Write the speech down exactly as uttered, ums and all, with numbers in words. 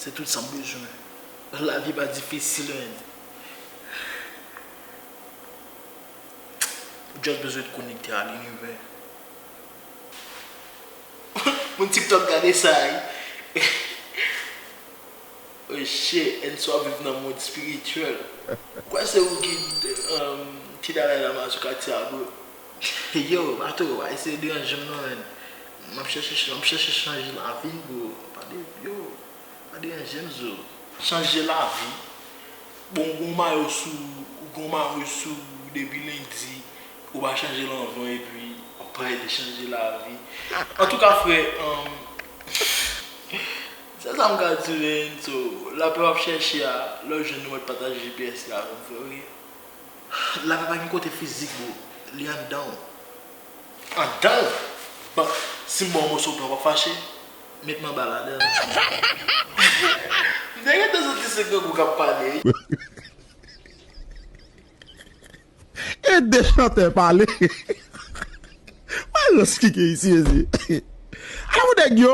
Se tout sa m bezwen. Lavi pa difisil, menn. Ou just bezwen konekte a linivè. Moun TikTok gade sa, wi. Oh shit, Enso ap viv nan mond espirityèl. Kwè se ou ki, um, ki Dalai Lama sou katye a, bro. Yo, Bato, pa eseye deranje m non, menn. M ap chèche, m ap chèche chanje lavi m, bro. Pa de, yo, pa deranje m, zo. Chanje lavi. Bon, ou gon mayo sou, ou gon mayo sou depi lendi, ou pa chanje l anvan epi w ap pale de chanje lavi. Antouka, frè, um, se sa m ka di, menn. So, lapè w ap chèche a, lè w jwenn li, w mèt pataje G P S la avè m, frè, oke? Lapè pa gen kote fizik, bro. Li anndan w. Anndan w? Bon, si m ba w moso pen, w ap fache? Met m anba ladan. M te gentan santi se grangou k ap pale. E de chantè pale. Wè rans ki gen isi, mezye. Ala pou nèg yo.